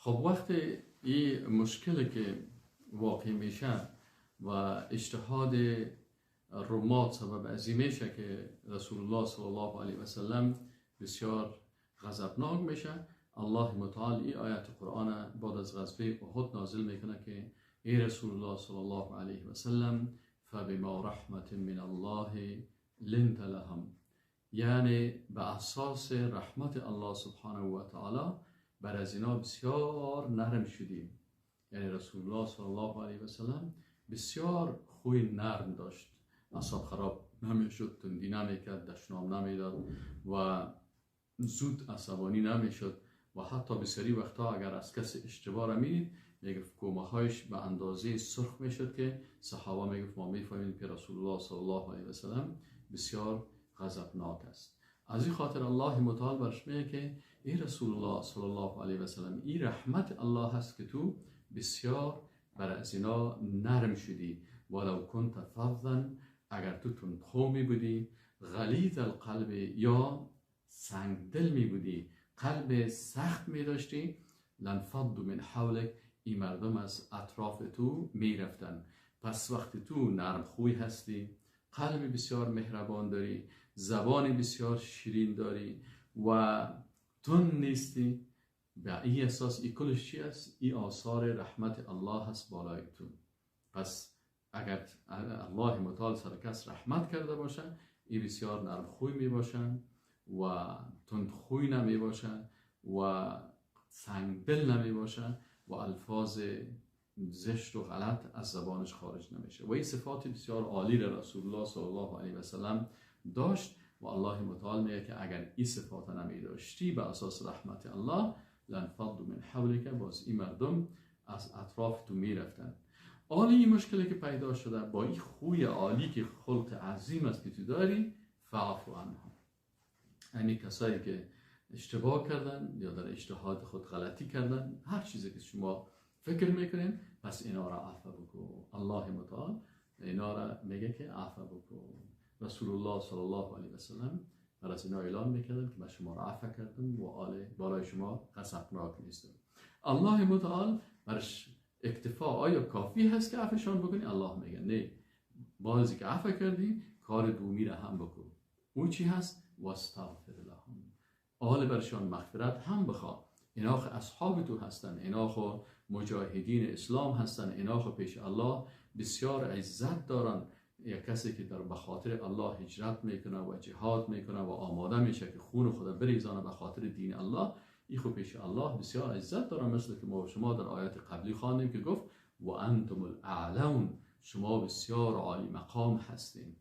خب وقتی این مشکل که واقع میشه و اجتهاد رمات سبب عظیم میشه که رسول الله صلی الله علیه و سلم بسیار غضبناک میشه، الله متعال این آیت قرآن بعد از غزوه احد نازل میکنه که ای رسول الله صلی الله علیه و سلم فبما رحمت من الله لنت لهم، یعنی به اساس رحمت الله سبحانه و تعالی بر از اینا بسیار نرم شدیم. یعنی رسول الله صلی الله علیه و سلم بسیار خوی نرم داشت، اعصاب خراب نمیشد، تندی نمیکرد، دشنام نمیداد و زود عصبانی نمیشد و حتی بسیاری وقتا اگر از کسی اشتباه را میدید میگفت کومه هایش به اندازه سرخ میشد که صحابه میگفت ما میفهمیم که رسول الله صلی الله علیه و سلم بسیار غضبناک است. از این خاطر الله متعال برش میگه که ای رسول الله صلی الله علیه و سلم، ای رحمت الله هست که تو بسیار بر از اینا نرم شدی. ولو کنت فظا، اگر تو تندخو می بودی، غلیظ القلب یا سنگ دل می بودی، قلب سخت می داشتی، لانفضوا من حولک، این مردم از اطراف تو می رفتن. پس وقتی تو نرم خوی هستی، قلب بسیار مهربان داری، زبان بسیار شیرین داری و تند نیستی، به این اساس این کلش چی است؟ این آثار رحمت الله هست بالای تو. پس اگر الله متعال سر کس رحمت کرده باشه، این بسیار نرم خوی می باشن و تند خوی نمی باشن و سنگ دل نمی باشن و الفاظ زشت و غلط از زبانش خارج نمیشه. و این صفات بسیار عالی را رسول الله صلی الله علیه و سلم داشت و الله متعال میگه که اگر این صفات نمی داشتی به اساس رحمت الله لانفضوا من حولک، باز این مردم از اطراف تو میرفتن. عالی این مشکلی که پیدا شده با این خوی عالی که خلق عظیم است که تو داری، فاعف عنهم، یعنی کسایی که اشتباه کردن یا در اجتهاد خود غلطی کردن، هر چیزی که شما فکر میکنین، پس اینا را عفو بکن. الله متعال اینا را میگه که عفو بکن. رسول الله صلی الله علیه و سلم بر از اینا اعلان میکردن که من شما را عفو کردم و آل بالای شما غضبناک نیستم. الله متعال برش اکتفا آیا کافی هست که عفوشان بکنی؟ الله میگه نه، بازی که عفو کردی کار دومی را هم بکن. او چی هست؟ واستغفر لهم، آل برشان مغفرت هم بخواه. اینا خو اصحاب تو هستن، اینا خو مجاهدین اسلام هستن، اینا خو پیش الله بسیار عزت دارن. یک کسی که در بخاطر الله هجرت میکنه و جهاد میکنه و آماده میشه که خون خود بریزانه به خاطر دین الله، این خو پیش الله بسیار عزت داره. مثل که ما شما در آیات قبلی خواندیم که گفت و انتم الاعلون، شما بسیار عالی مقام هستین.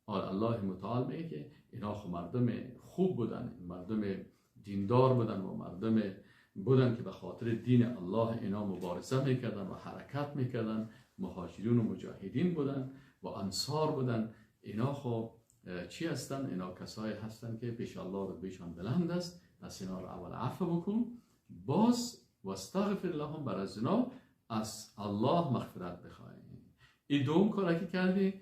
الله متعال میگه که اینا خو مردم خوب بودن، مردم دیندار بودن و مردم بودن که به خاطر دین الله اینا مبارزه میکردن و حرکت میکردن، مهاجرین و مجاهدین بودن و انصار بودن. اینا خو چی هستن؟ اینا کسایی هستن که پیش الله رتبهشان بلند است. پس اینا رو اول عفو بکن، باز واستغفر لهم، بر از اینا از الله مغفرت بخوای. این دوم کاری که کردی،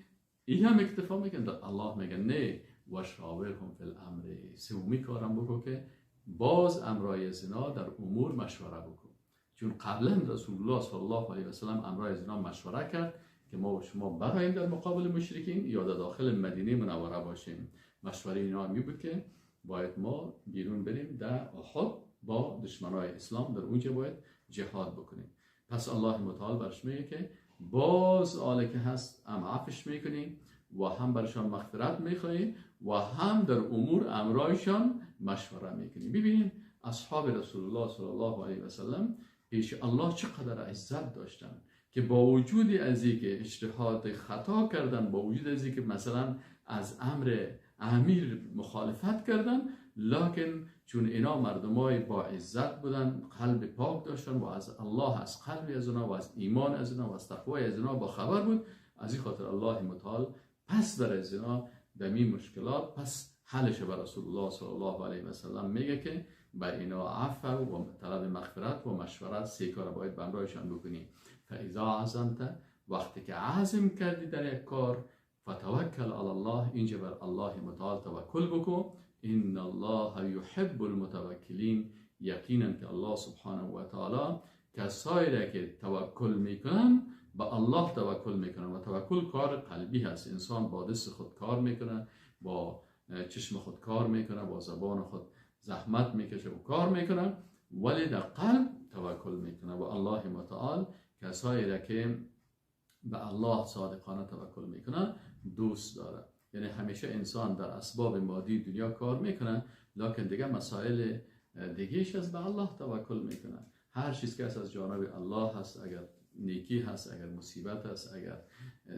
این هم اکتفا میکنه. الله میگه نه، و شاورهم فی الامر، سومی کارم بکن که باز امرای زنا در امور مشوره بکن. چون قبلا رسول الله صلی الله علیه و سلم امرای زنا مشوره کرد که ما و شما برایم در مقابل مشرکین یا در داخل مدینه منوره باشیم. مشوره اینا می بود که باید ما بیرون بریم در احد با دشمنای اسلام، در اونجا باید جهاد بکنیم. پس الله متعال برش میگه که باز آله که هست هم عفش میکنیم و هم برشان مغفرت میخواییم و هم در امور امرایشان مشوره میکنیم. ببینیم اصحاب رسول الله صلی الله علیه و سلم پیش الله چقدر عزت داشتن که با وجود از اینکه اجتهاد خطا کردن، با وجود از اینکه مثلا از امر امیر مخالفت کردن، لکن چون اینا مردمای با عزت بودن، قلب پاک داشتن و از الله، از قلب از اونا و از ایمان از اونا و از تقوای از اونا با خبر بود، از این خاطر الله متعال پس در از اینا دمی مشکلات پس حلش بر رسول الله صلی الله علیه و سلم میگه که به اینا عفو و طلب مغفرت و مشورت، سه کار باید به همراهشان بکنی. فاذا عزمت، وقتی که عزم کردی در یک کار، فتوکل علی الله، اینجا بر الله متعال توکل بکن. ان الله یحب المتوکلین، یقینا که الله سبحانه و تعالی کسایی را که توکل میکنن به الله توکل میکنن و توکل کار قلبی هست. انسان با دست خود کار میکنه، با چشم خود کار میکنه، با زبان خود زحمت میکشه و کار میکنه، ولی در قلب توکل میکنه و الله متعال کسایی را که به الله صادقانه توکل میکنه دوست داره. یعنی همیشه انسان در اسباب مادی دنیا کار میکنه، لکن دیگه مسائل دیگهش از به الله توکل میکنه. هر چیز که از جانب الله هست، اگر نیکی هست، اگر مصیبت هست، اگر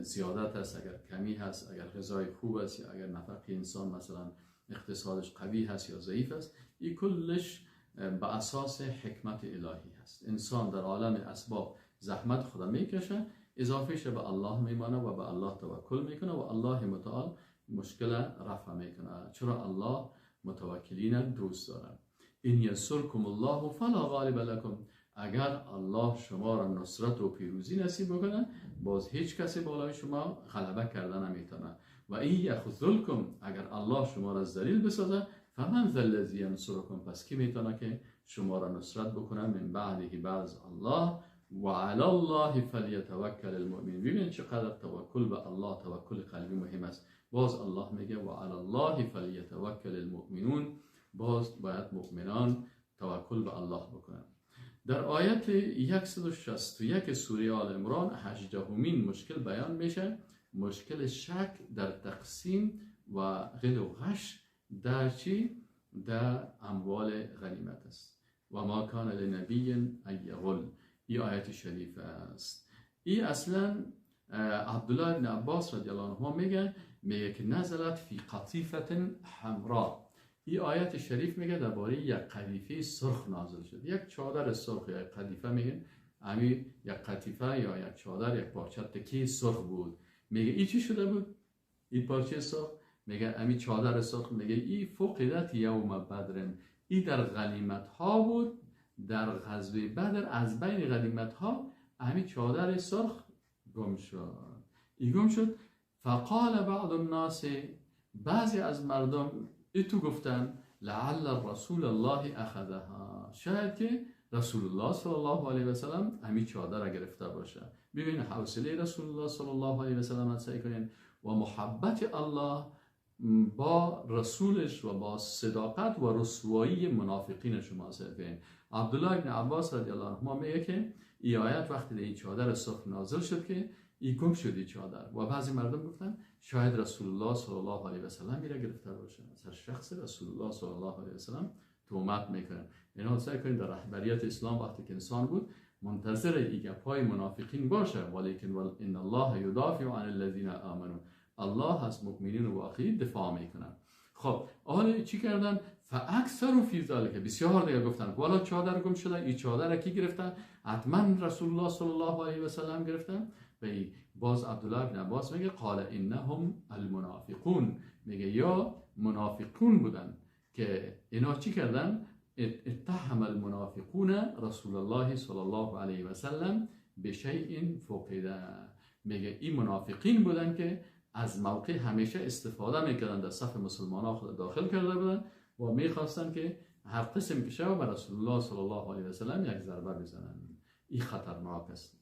زیادت هست، اگر کمی هست، اگر غذای خوب است، یا اگر نفقه انسان مثلا اقتصادش قوی هست یا ضعیف است، این کلش به اساس حکمت الهی هست. انسان در عالم اسباب زحمت خدا میکشه، اضافهش به الله میمانه و به الله توکل میکنه و الله متعال مشکل رفع میکنه. چرا الله متوکلین دوست داره. این ینصرکم الله فلا غالب لکم، اگر الله شما را نصرت و پیروزی نصیب بکنه باز هیچ کسی بالای شما غلبه کرده نمیتونه. و این یخذلکم، اگر الله شما را ذلیل بسازه، فمن ذا الذی ینصرکم، پس کی میتونه که شما را نصرت بکنه من بعده، بعد الله. و علی الله فلیتوکل المؤمنون. ببینید چقدر توکل به الله، توکل قلبی مهم است. باز الله میگه و علی الله فلیتوکل المؤمنون، باز باید مؤمنان توکل به الله بکنن. در آیت 161 سوره آل عمران 18مین مشکل بیان میشه، مشکل شک در تقسیم و غل و غش در چی؟ در اموال غنیمت است. و ما کان لنبی ان یغل، این آیت شریف است. این اصلا عبدالله بن عباس رضی الله عنهما میگه که نزلت فی قطیفة حمراء. این آیت شریف میگه درباره یک قطیفه سرخ نازل شد. یک چادر سرخ یا یک قطیفه میگه، امی یک قطیفه یا یک چادر، یک پارچه تکی سرخ بود. میگه این چی شده بود؟ این پارچه سرخ، میگه امی چادر سرخ، میگه این فقدت یوم بدر، این در غنیمت ها بود، در غزوه بدر از بین غنیمت ها امی چادر سرخ گم شد. این گم شد. فقال بعض الناس، بعضی از مردم ایتو گفتن لعل رسول الله اخذها، شاید که رسول الله صلی الله علیه و سلم امی چادر را گرفته باشه. ببین حوصله رسول الله صلی الله علیه و سلم سعی کنین و محبت الله با رسولش و با صداقت و رسوایی منافقین شما سعی کنین. عبدالله ابن عباس رضی الله عنهما میگه که ای آیت وقتی این چادر سرخ نازل شد که ای گم شد این چادر، و بعضی مردم گفتن شاید رسول الله صلی الله علیه و سلم میره گرفته باشه. سر شخص رسول الله صلی الله علیه و سلم تهمت میکنن. اینا سعی کنید در رهبریت اسلام وقتی که انسان بود منتظر ای گپای منافقین باشه، ولیکن ان الله یدافع عن الذین آمنوا، الله از مؤمنین واقعی دفاع میکنه. خب حالا چی کردن؟ فاکثروا فی ذلک، بسیار دیگه گفتن والا چادر گم شده، این چادر کی گرفته؟ حتما رسول الله صلی الله علیه و سلم گرفته. و باز عبدالله بن عباس میگه قال انهم المنافقون، میگه یا منافقون بودن که اینا چی کردن؟ اتهم المنافقون رسول الله صلی الله علیه و سلم بشیء فقده، میگه این منافقین بودن که از موقع همیشه استفاده میکردن، در صف مسلمان ها خود داخل کرده بودن و میخواستن که هر قسم که شود به رسول الله صلی الله علیه و سلم یک ضربه بزنن. این خطرناک است.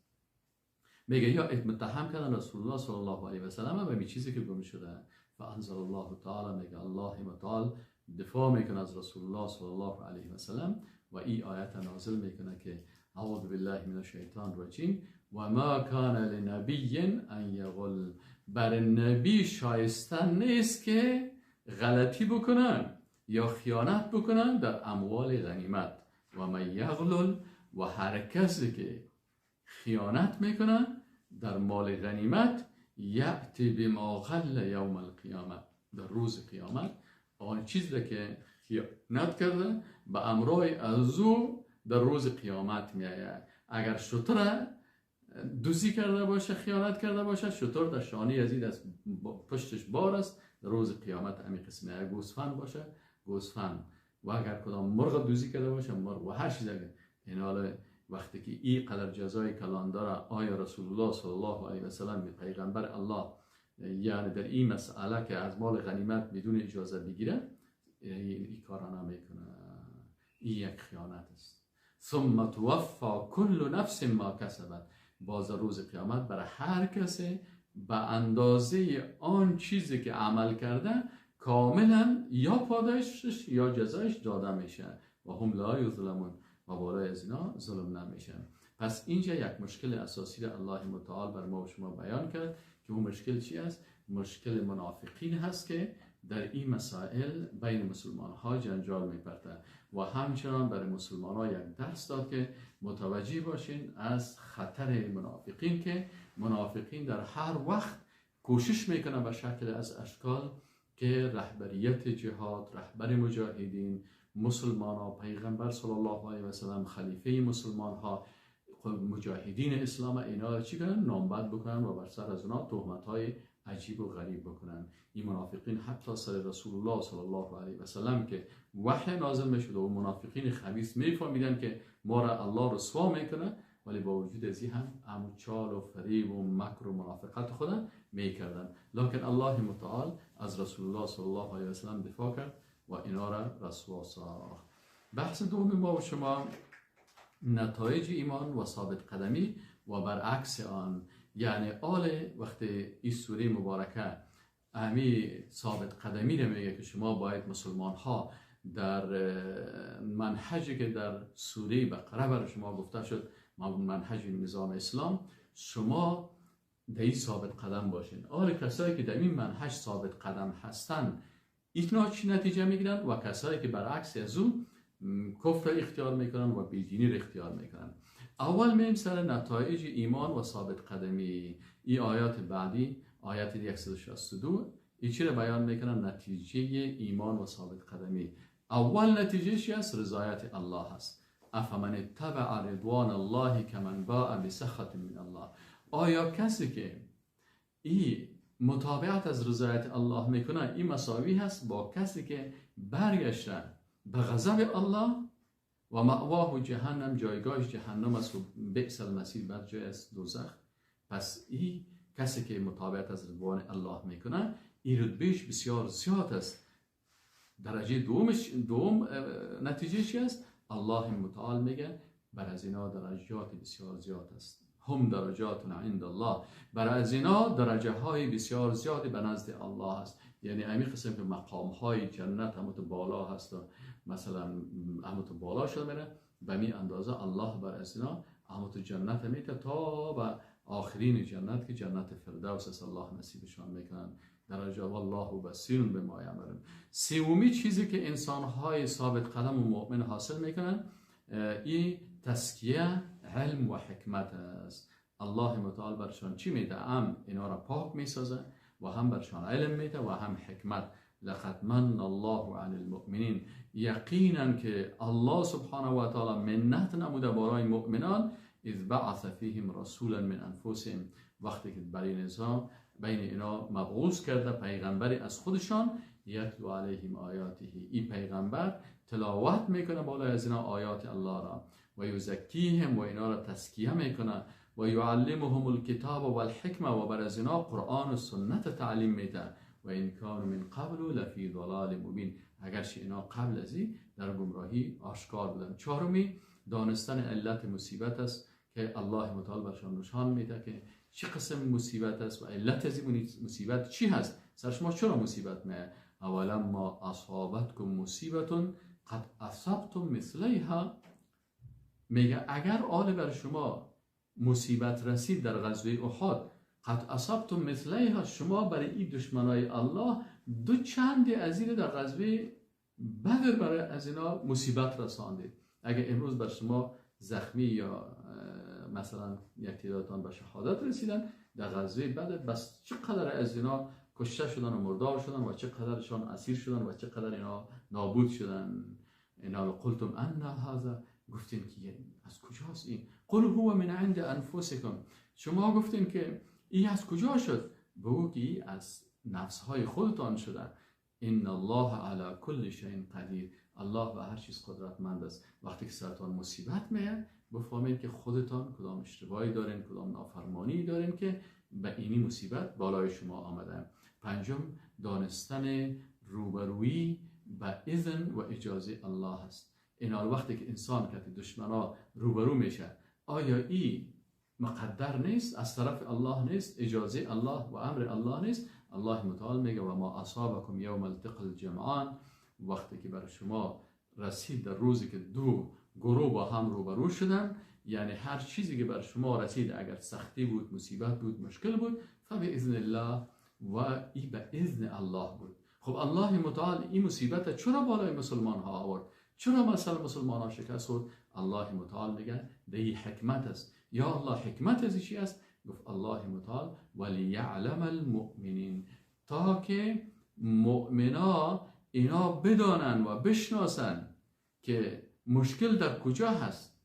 میگه یا متهم کردن رسول الله صلی الله علیه و سلم به چیزی که گم شده. فانزل الله تعالی، میگه الله متعال دفاع میکنه از رسول الله صلی الله علیه و سلم و این آیت نازل میکنه که اعوذ بالله من الشیطان الرجیم و ما کان لنبی ان یغل، بر نبی شایسته نیست که غلطی بکنن یا خیانت بکنن در اموال غنیمت. و من یغلل، و هر کسی که خیانت میکنه در مال غنیمت، یأتی بما غل یوم القیامت، در روز قیامت آن چیزی که خیانت کرده به امرای از او در روز قیامت میآید. اگر شتر دزدی کرده باشه، خیانت کرده باشه، شتر در شانه یزید از پشتش بار است، در روز قیامت همین قسمه. اگر گوسفند باشه گوسفند، و اگر کدام مرغ دزدی کرده باشه مرغ، و هر چیز. این حالا وقتی که این قدر جزای کلان داره، آیا رسول الله صلی الله علیه و سلم پیغمبر الله یعنی در این مسئله که از مال غنیمت بدون اجازه بگیره، این کارا نمیکنه. این یک خیانت است. ثم توفا کل نفس ما کسبت، باز روز قیامت برای هر کسی به اندازه آن چیزی که عمل کرده کاملا یا پاداشش یا جزایش داده میشه و هم لا یظلمون، و بالای از اینا ظلم نمیشه. پس اینجا یک مشکل اساسی را الله متعال بر ما و شما بیان کرد که اون مشکل چی است؟ مشکل منافقین هست که در این مسائل بین مسلمان ها جنجال میپرده و همچنان برای مسلمان ها یک درس داد که متوجه باشین از خطر منافقین، که منافقین در هر وقت کوشش میکنن به شکل از اشکال که رهبریت جهاد، رهبر مجاهدین، مسلمان ها، پیغمبر صلی الله علیه و سلم، خلیفه مسلمان ها، مجاهدین اسلام، اینا چی کنن؟ نامبد بکنن و بر سر از اونا تهمت های عجیب و غریب بکنن. این منافقین حتی سر رسول الله صلی الله علیه و سلم که وحی نازل میشد و منافقین خبیث میفهمیدن که ما را الله رسوا میکنه، ولی با وجود از این هم چال و فریب و مکر و منافقت خود میکردن. لکن الله متعال از رسول الله صلی الله علیه و سلم دفاع کرد و اینا را رسوا ساخت. بحث دوم ما و شما نتایج ایمان و ثابت قدمی و برعکس آن، یعنی آل وقتی این سوره مبارکه امی ثابت قدمی رو میگه که شما باید مسلمان ها در منهجی که در سوره بقره برای شما گفته شد، منهج نظام اسلام، شما در این ثابت قدم باشین. آل کسایی که در این منهج ثابت قدم هستن اینا چی نتیجه میگیرن و کسایی که برعکس از اون کفر اختیار میکنن و بیدینی رو اختیار میکنن. اول میم سر نتایج ایمان و ثابت قدمی. این آیات بعدی، آیات 162، این چی رو بیان میکنن؟ نتیجه ایمان و ثابت قدمی. اول نتیجه چی است؟ رضایت الله است. افمن اتبع رضوان الله کمن باء بسخط من الله. آیا کسی که این متابعت از رضایت الله میکنه این مساوی هست با کسی که برگشته به غضب الله و مأواه جهنم، جایگاهش جهنم است و بئس المصیر، بد جای است دوزخ. پس این کسی که متابعت از رضوان الله میکنه این رتبهش بسیار زیاد است. درجه دوم نتیجه چی است؟ الله متعال میگه بر از اینا درجات بسیار زیاد است. هم درجات عند الله، بر از اینا درجه های بسیار زیادی به نزد الله است. یعنی همین قسم که مقام های جنت همون بالا هست و مثلا همون بالا شده میره، به می اندازه الله بر از اینا همون جنت میته تا به آخرین جنت که جنت فردوس است الله نصیبشان میکنن. درجه والله بصیر بما یعملون. سومی چیزی که انسان های ثابت قدم و مؤمن حاصل میکنن این تزکیه علم و حکمت است. الله متعال برشان چی میده؟ هم اینا را پاک میسازه و هم برشان علم میده و هم حکمت. لقد من الله علی المؤمنین، یقینا که الله سبحانه و تعالی منت نموده برای مؤمنان، اذ بعث فیهم رسولا من انفسهم، وقتی که برای نظام بین اینا مبعوث کرده پیغمبری از خودشان، یتلو علیهم آیاته، این پیغمبر تلاوت میکنه بالای از اینا آیات الله را، و یزکیهم، و اینا را تزکیه میکنه، و یعلمهم الکتاب و الحکمه، و بر از اینا قرآن و سنت تعلیم میده، و این کانوا من قبل لفی ضلال مبین، اگرچه اینا قبل از این در گمراهی آشکار بودن. چهارمی دانستن علت مصیبت است که الله متعال برشان نشان میده که چه قسم مصیبت است و علت از این مصیبت چی هست، سر شما چرا مصیبت میه. اولا ما اصابتکم مصیبتون قد اصبتم مثلیها، میگه اگر آل بر شما مصیبت رسید در غزوه احد، قد اصبتم مثلیها، شما برای این دشمنای الله دو چند از این در غزوه بدر برای از اینا مصیبت رساندید. اگر امروز بر شما زخمی یا مثلا یک تعدادتان به شهادت رسیدن در غزوه بدر، بس چقدر از اینا کشته شدن و مردار شدن و چقدرشان اسیر شدن و چقدر اینا نابود شدن. اینا قلتم ان هذا، گفتین که از کجاست این؟ قل هو من عند انفسکم، شما گفتین که این از کجا شد؟ بگو که از نفسهای خودتان شده. ان الله علی کل شیء قدیر، الله به هر چیز قدرتمند است. وقتی که سرتان مصیبت میاد بفهمید که خودتان کدام اشتباهی دارین، کدام نافرمانی دارین که به اینی مصیبت بالای شما آمده. پنجم دانستن روبرویی به اذن و اجازه الله است. اینا وقتی که انسان که دشمنا روبرو میشه، آیا ای مقدر نیست؟ از طرف الله نیست؟ اجازه الله و امر الله نیست؟ الله متعال میگه و ما اصابکم یوم التقى الجمعان، وقتی که بر شما رسید در روزی که دو گروه با هم روبرو شدن، یعنی هر چیزی که بر شما رسید، اگر سختی بود، مصیبت بود، مشکل بود، فباذن الله و ای به اذن الله بود. خب الله متعال این مصیبت چرا بالای مسلمان ها آورد؟ چرا مثلا مسلمان ها شکست خورد؟ الله متعال میگه ده حکمت است. یا الله حکمت از چی است؟ گفت الله متعال ولیعلم المؤمنین، تا که مؤمنا اینا بدانن و بشناسن که مشکل در کجا هست،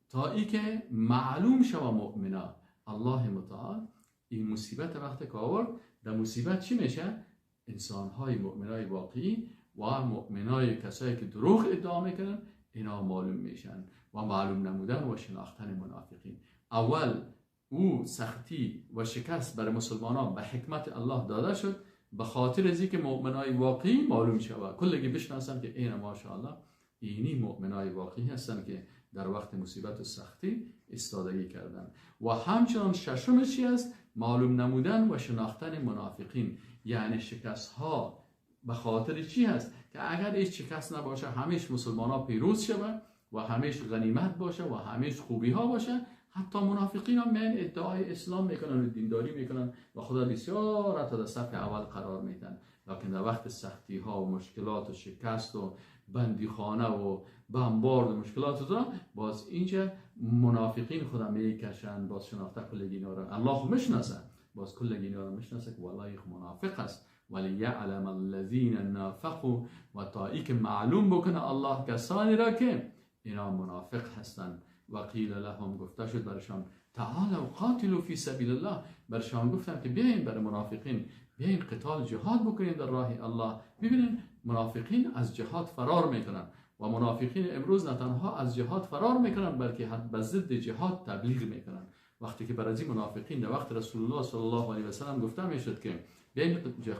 تا ای که معلوم شوه مؤمنا. الله متعال این مصیبت وقتی که آورد، در مصیبت چی میشه؟ انسانهای مؤمنای واقعی و مؤمنای کسایی که دروغ ادعا میکنن اینا معلوم میشن و معلوم نمودن و شناختن منافقین. اول او سختی و شکست برای مسلمانان به حکمت الله داده شد، به خاطر از اینکه مؤمنای واقعی معلوم شود، کلگی بشناسن که این ماشاءالله اینی مؤمنای واقعی هستن که در وقت مصیبت و سختی ایستادگی کردن. و همچنان ششم چی است؟ معلوم نمودن و شناختن منافقین، یعنی شکست ها به خاطر چی هست؟ که اگر این شکست نباشه همیش مسلمان ها پیروز شوه و همیش غنیمت باشه و همیش خوبی ها باشه، حتی منافقین هم میان ادعای اسلام میکنن و دینداری میکنن و خدا بسیار حتی در صف اول قرار میدن، لکن در وقت سختی ها و مشکلات و شکست و بندیخانه و بمبارد و مشکلات و باز اینجا منافقین خدا میکشن، باز شناخته کل اینا رو الله میشناسه، باز کل اینا رو میشناسه که والله منافق است. ولی یعلم الذین نافقوا، و تا ای که معلوم بکنه الله کسانی را که اینا منافق هستند. و قیل لهم، گفته شد برشان تعالوا قاتلوا فی سبیل الله، برشان گفتن که بیاین برای منافقین، بیاین قتال جهاد بکنین در راه الله. ببینین منافقین از جهاد فرار میکنن و منافقین امروز نه تنها از جهاد فرار میکنن بلکه به ضد جهاد تبلیغ میکنن. وقتی که برای منافقین در وقت رسول الله صلی الله علیه و سلم گفته میشد که بیاین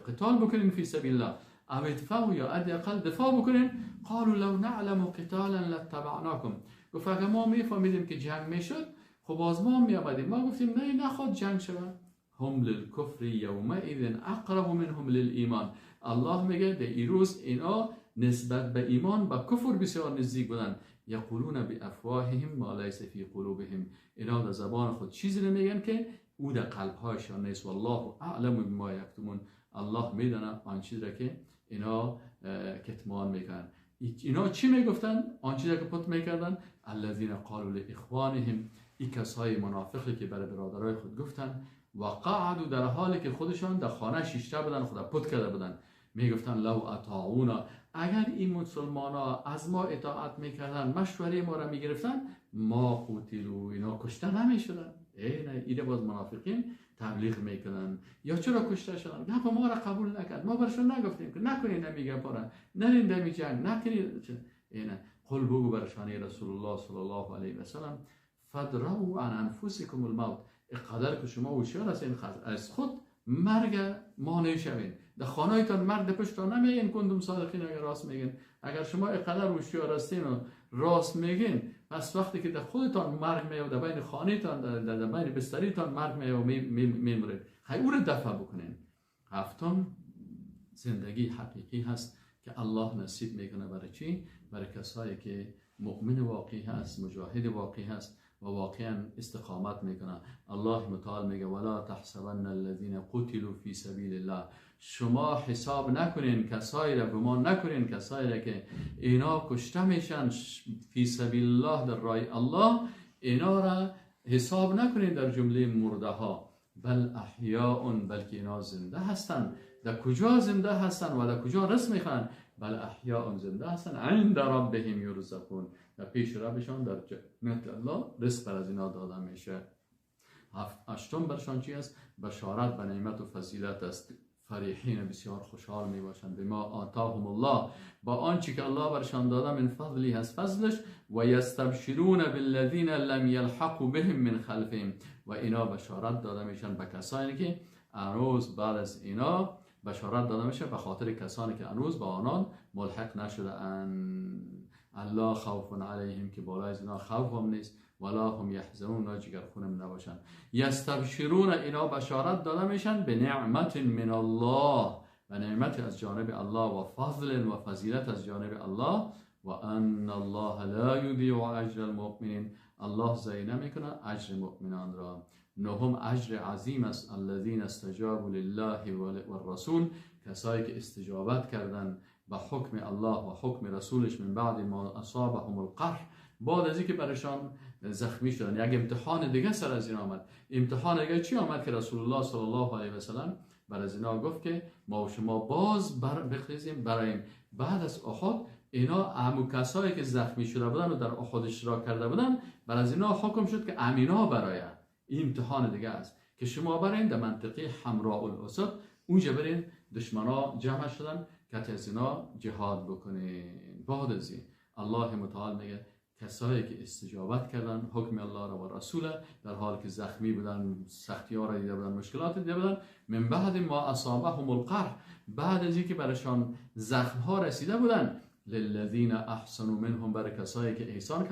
قتال بکنین فی سبیل الله، او ادفعوا یا حداقل دفاع بکنین، قالوا لو نعلم قتالا لاتبعناکم، گفت اگه ما میفهمیدیم که جنگ میشد خب باز ما میآمدیم، ما گفتیم نه نخواد جنگ شود. هم للکفر یومئذ اقرب منهم للایمان، الله میگه در این روز اینا نسبت به ایمان با کفر بسیار نزدیک بودن. یقولون بافواههم ما لیس فی قلوبهم، اینا در زبان خود چیزی نمیگن که او در قلبهایشان نیست. والله اعلم بما یکتمون، الله میدانه آن چیزی را که اینا کتمان میکنن. اینا چی میگفتن؟ آن چیزی که پت میکردن، الذین قالوا لاخوانهم، این کسای منافقی که برای برادرای خود گفتن، و قعدوا، در حالی که خودشان در خانه شیشته بودن، خدا پت کرده بودن، میگفتن لو اطاعونا، اگر این مسلمان ها از ما اطاعت میکردن، مشوره ما را میگرفتن، ما قتلوا، اینا کشته نمیشدن. ای نه، اینا باز منافقین تبلیغ میکنن. یا چرا کشته شدن؟ گپ ما را قبول نکرد، ما برشون نگفتیم که نکنید نمی گپ را، نرین دمی جنگ نکنید. ای نه، قل بگو برشان رسول الله صلی الله علیه و سلم فدروا عن انفسکم الموت، اقدر که شما هوشیار هستین از خود مرگ مانع شوین، در خانه‌تان مرگ پشتان نمیگین کندم صادقین، اگر راست میگین. اگر شما اقدر هوشیار هستین و راست میگین، پس وقتی که در خودتان مرگ میاد، در بین خانه‌تان، در بین بستریتان مرگ میاد و میمرید، خیلی او رو دفع بکنین. هفتم، زندگی حقیقی هست که الله نصیب میکنه. برای چی؟ برای کسایی که مؤمن واقعی هست، مجاهد واقعی هست و واقعا استقامت میکنه. الله متعال میگه ولا تحسبن الذين قتلوا فی سبیل الله، شما حساب نکنین کسایی را، گمان نکنین کسایی را که اینا کشته میشن فی سبیل الله، در راه الله، اینا را حساب نکنین در جمله مرده ها، بل احیاء، بلکه اینا زنده هستن. در کجا زنده هستن و در کجا رزق میخوان؟ بل احیاء، زنده هستن، عند ربهم یرزقون، در پیش ربشان در جنت الله رزق بر از اینا داده میشه. هشتم برشان چی است؟ بشارت به نعمت و فضیلت است. فریحین، بسیار خوشحال می باشند، بما آتاهم الله، با آنچه که الله برشان داده، من فضلی هست فضلش، و یستبشرون بالذین لم یلحقوا بهم من خلفهم، و اینا بشارت داده میشن به کسانی که هنوز بعد از اینا بشارت داده میشه، به خاطر کسانی که هنوز با آنان ملحق نشده اند. الله خوف علیهم که بالای از اینا خوف هم نیست، ولا هم یحزنون، نا جگرخونم نباشن. یستبشرون، اینا بشارت داده میشن به نعمت من الله، و نعمت از جانب الله، و فضل و فضیلت از جانب الله، و ان الله لا یضیع اجر المؤمنین، الله ضایع نمیکنه اجر مؤمنان را. نهم اجر عظیم است، الذین استجابوا لله والرسول، کسایی که استجابت کردن به حکم الله و حکم رسولش، من بعد ما اصابهم القرح، بعد از اینکه برشان زخمی شدن، یک امتحان دیگه سر از این آمد. امتحان دیگه چی آمد؟ که رسول الله صلی الله علیه و سلم بر از اینا گفت که ما و شما باز بخیزیم برایم. بعد از احد اینا همو کسایی که زخمی شده بودن و در احد اشتراک کرده بودن، بر از اینا حکم شد که امینا برایم. این امتحان دیگه است که شما برین در منطقه حمراء الاسد، اونجا برین دشمنا جمع شدن که از اینا جهاد بکنین. بعد از این الله متعال میگه کسایی که استجابت کردن حکم الله را و رسوله، در حال که زخمی بودن، سختی ها را دیده بودن، مشکلات دیده بودن، من بعد ما اصابهم القرح، بعد از اینکه برشان زخم ها رسیده بودن، للذین احسنوا منهم، بر کسایی که احسان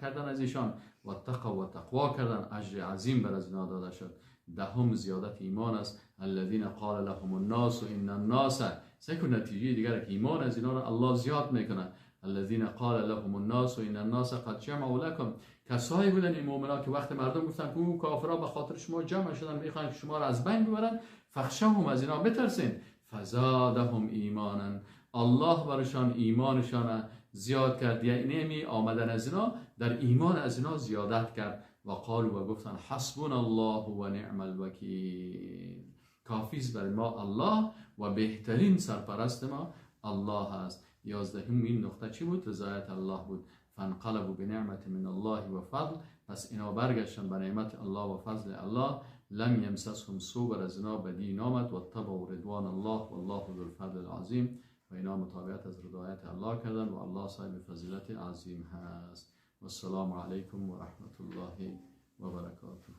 کردن از ایشان، و تقوا و تقوا کردن، اجر عظیم بر از اینا داده شد. دهم زیادت ایمان است، الذین قال لهم الناس ان الناس، سکو نتیجه دیگر که ایمان از اینا را الله زیاد میکنه. الذین قال لهم الناس ان الناس قد جمعوا لكم، کسایی بودن این مؤمنا که وقت مردم گفتن که او کافرا به خاطر شما جمع شدن، میخوان که شما را از بین ببرن، فخشهم، از اینا بترسین، فزادهم ایمانا، الله برشان ایمانشان زیاد کرد، یعنی می آمدن از اینا در ایمان از اینا زیادت کرد. و قالوا و گفتن حسبنا الله و نعم الوکیل، کافی است برای ما الله و بهترین سرپرست ما الله است. 11 این نقطه چی بود؟ رضایت الله بود. فانقلبوا بنعمت من الله و فضل، پس اینا برگشتن به نعمت الله و فضل الله. لم یمسسهم سوء، بر از اینا بدی نامد. و اتبعوا رضوان الله والله ذو الفضل العظیم، و اینا متابعت از رضایت الله کردن و الله صاحب فضیلت عظیم هست. و السلام علیکم و رحمت الله و برکاته.